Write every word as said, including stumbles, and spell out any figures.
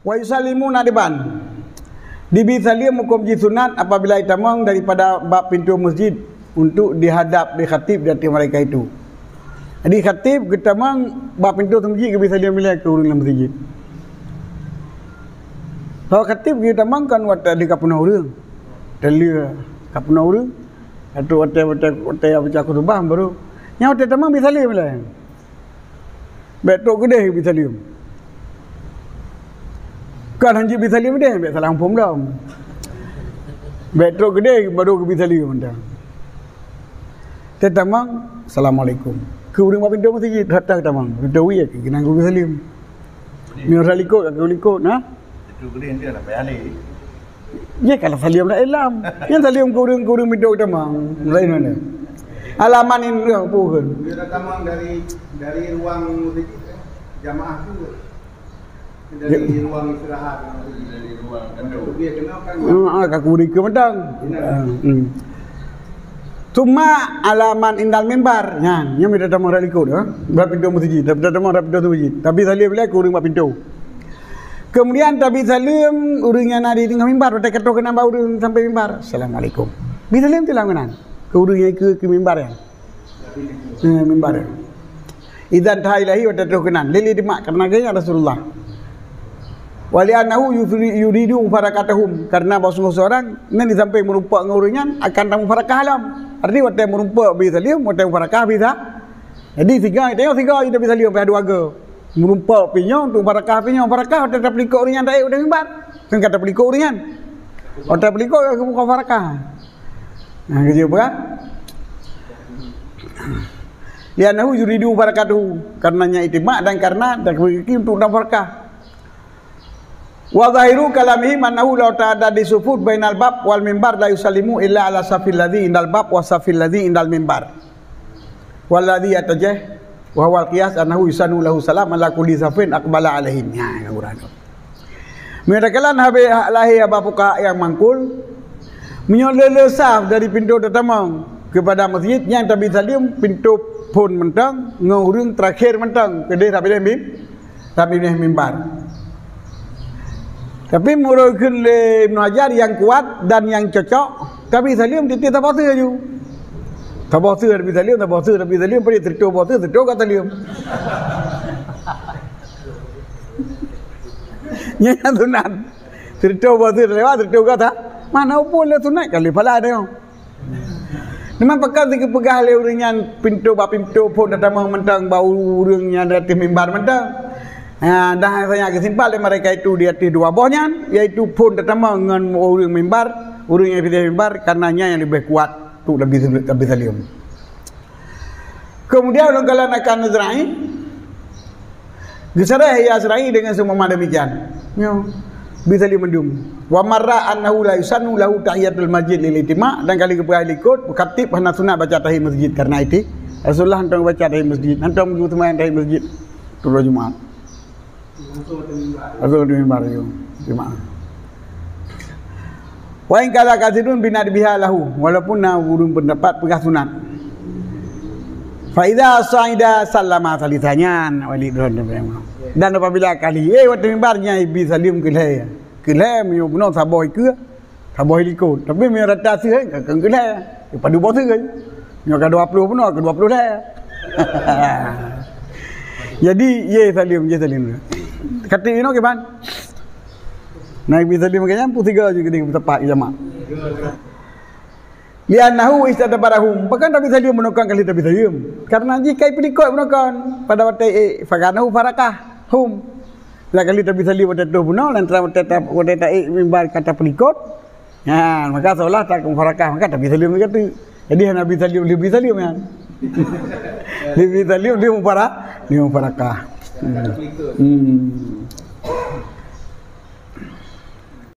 Wa yusallimu nadban. Dibi saleuem huköm jih sunat apabila jitamong daripada bak pintoe masjid untuk dihadap lé khatib di ateueh mereka itu. Jadi khatib geutamong bak pintoe masjid geubi saleuem ilèe keu ureuëng lam masjid. Kalau khatib geutamong kan watèe ka peunoh ureuëng. Teuleu ka peunoh ureuëng. Atau watèe, watèe, watèe baca khutbah baru. Nyang watèe tamong bi saleuem ilèe. Bèk trok keudéh bi saleuem. Kan hanjeuet bi saleuem deh, bèk salah muphom lom. Bèk trok keudéh baru geubi saleuem mantong. Teutamong, "Assalamualaikum." Keu ureuëng bak pintoe masjid, that-that tamong. Pintoe wie, keunan geubi saleuem. Meunyoe rot likot, ka likot, nah. Itu keudéh dia lah payah lé. Ye, kalau saleuem dak ilam. Nyang saleuem keu ureuëng, keu ureuëng pintoe tamong. Lain mana? Alamat ni dah bukan. Dia dah tamong dari, dari ruang masjid, eh? Jamaah tu. Dari ruang istirahat, dari ruang kandang. Dia kenal kan? Ah, ah, ka kuri ke mantong. Ah, hmm. Cuma alamat indal mimbar. Nyan, nyan beda tamong rot likot, ha? Bak pintoe masjid, tapi tamong bak pintoe masjid. Tapi saleuem ilèe keu ureuëng bak pintoe. Kemudian tabi saleuem ureuëng nyang na di teungoh mimbar, watèe ka troh keunan bak ureuëng sampai mimbar. "Assalamualaikum." Bi saleuem tu lam keunan. Keu ureuëng nyang keu, keu mimbar nyan. Eh, mimbar nyan. Idzan taha ilaihi, watèe troh keunan. Lil ijtima', karena gaya Rasulullah. Wa li'annahu yufri-, yuridu mufarakatahum. Karena bahwa sungguh seorang nan di samping meurumpok ngon ureuëng nyan akan tamufarakah lom. Arti watèe meurumpok bi saleuem, watèe mufarakah bi sa-, jadi siga, tengok siga, tabi saleuem payah dua go. Meurumpok pih nyoe, untuk barakah pih nyoe. Barakah watèe tapeulikot ureuëng nyan taék u mimbar. Kan ka tapeulikot ureuëng nyan. Watèe tapeulikot ka geubuka barakah. Nah, kerja apa? Li'annahu yuridu barakatuhu. Karena nya ijtima' dan karena dan untuk barakah. Wa zahiru kalamihim annahu law ta'adda di sufuf bainal bab wal mimbar la yusallimu illa ala safil ladzi indal bab wa safil ladzi indal mimbar. Walladzi yatajah wa huwal qiyas annahu yusannu lahu salam ala kulli safin aqbala alaihim. Nya, yang urang tu. Meunyoe takalon habéh hak lahé haba fuqaha nyang mangkul, meunyoe le-le saf dari pintoe teutamong keupada masjid, nyang tabi saleuem pintoe phon mantong ngon ureuëng terakhir mantong keudéh rab binéh mim-, rab binéh mimbar. Tapi meunurot kheun lé Ibnu Hajar nyang kuat dan nyang cocok, tabi saleuem tieb-tieb saboh su laju. Saboh su tabi saleuem, saboh su tabi saleuem, pada seureutôh boh su, seureutôh ka saleuem. Nyan sunat. Seureutôh boh su lewat, seureutôh ka sa-, mana pun le sunat kali phala dia. Memang pakon si geupeugah lé ureuëng nyan pintoe bak pintoe phon teutamong mantong bak ureuëng nyan di ateueh mimbar mantong. Ha, dan hanya geusimpal lé mereka itu di ateueh dua boh nyan, yaitu phon teutamong ngon ureuëng mimbar, ureuëng nyang di ateueh mimbar, karena nyan nyang leubeh kuat untuk tabi, tabi saleuem. Kemudian ulôn kalon akan Azra'i, geusarah ya Azra'i dengan seumeuma demikian. Nyoe, bi saleuem mandum. Wa marra annahu la yusannu lahu tahiyatul masjid lil ijtima', dan kali geupeugah likot, khatib hana sunat baca tahiyat masjid karena itu. Rasulullah hantom baca tahiyat masjid, hantom geuseumayang tahiyat masjid. Turun Jumat. Langsung di mimbar, yo. Terima. Wa in qala katsirun bi nadbiha lahu, walaupun na ureuëng pendapat peugah sunat. Fa idza sa'ida sallama salisan, nyan wali. Dan apabila kali, eh, watèe mimbar nyan bi saleuem keu lhèe. Keu lhèe meunyoe bunoe saboh ikeue, saboh likot. Tapi meunyoe rata su, eh, ka keu lhèe. Padub boh su. Nyoe ka dua ploh bunoe, ka dua ploh lhèe. Jadi, ye saleuem, ye saleuem. Kata inoe kiban? Nabi saleuem ke nyan, pun tiga je geude teumpat jamak. Li'annahu istadbarahum. Pakon tabi saleuem bunoe kon kali tabi saleuem. Karena jih ka ipeulikot bunoe kon. Pada watèe, eh, faganahu farakah. Hum. Lah kali tabi saleuem watèe troh bunoe, lantaran watèe ta-, watèe taék mimbar ka tapeulikot. Ha, maka seolah tak mufarakah, maka tabi saleuem juga tu. Jadi hana bi saleuem, lé bi saleuem nyan. Lé bi saleuem, lé mufara-, lé mufarakah. Hmm. Hmm.